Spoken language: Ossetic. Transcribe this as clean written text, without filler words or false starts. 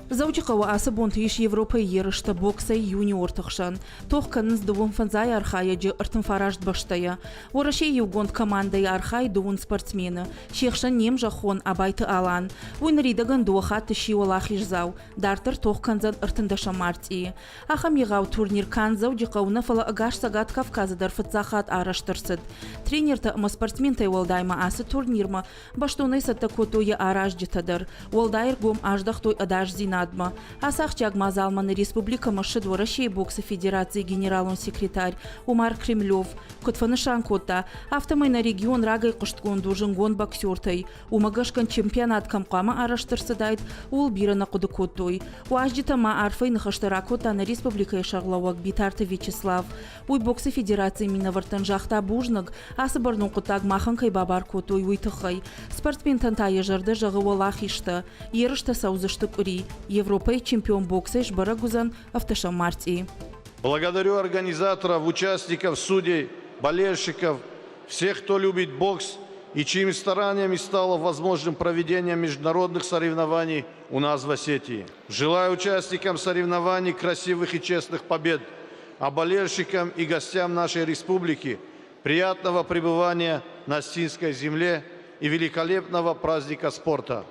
Дзӕуджыхъӕуы ацы бонты ис Европӕйы ерыстӕ боксӕй юниорты хсӕн. Тох кӕнынц дыууын фӕндзай архайӕджы 39 бӕстӕйӕ. Уӕрӕсейы иугонд командӕйы архайы дыууын спортсмены. Се хсӕн не мзӕххон Абайты Алан. Уый ныридӕгӕн дыууӕ хатты сси уӕлахиздзау. Дарддӕр тох кӕндзӕн ӕртындӕсӕм мартъийы. Ахӕм егъау турнир канд Дзӕуджыхъӕуы нӕ, фӕлӕ ӕгас Цӕгат Кавказы дӕр фыццаг хатт арӕзт ӕрцыд. Тренертӕ ӕмӕ спортсментӕй уӕлдай ма ацы турнирмӕ Бӕстонӕй цӕттӕ кодтой йӕ аразджытӕ дӕр. Уӕлдай ӕргом аздӕхтой ӕдасдзинадмӕ. Ацы ахсджиаг мадзалмӕ нӕ республикӕмӕ ссыд Уӕрӕсейы боксы федерацийы генералон секретарь Умар Кремлев. Куыд фӕнысан кодта, афтӕмӕй нӕ регион рагӕй хъуыстгонд у зынгонд боксертӕй. Уымӕ гӕсгӕ чемпионат кӕм хъуамӕ арӕзт ӕрцыдаид, ууыл бирӕ нӕ хъуыды кодтой. Уазджытӕ ма арфӕйы ныхӕстӕ ракодта нӕ республикӕйы сӕргълӕууӕг Битарты Вячеслав. Уый боксы федерацийы минӕвӕрттӕн загъта бузныг, ацы бӕрнон хъуыддаг махӕн кӕй бабар кодтой, уый тыххӕй. Спортсментӕн та йӕ зӕрдӕ зӕгъы уӕлахизтӕ. Ерыстӕ цӕудзысты къуыри. Европӕйы чемпион боксӕй сбӕрӕг уыдзӕн ӕвддӕсӕм мартъийы. Благодарю организаторов, участников, судей, болельщиков, всех, кто любит бокс и чьими стараниями стало возможным проведение международных соревнований у нас в Осетии. Желаю участникам соревнований красивых и честных побед, а болельщикам и гостям нашей республики приятного пребывания на Осетинской земле и великолепного праздника спорта.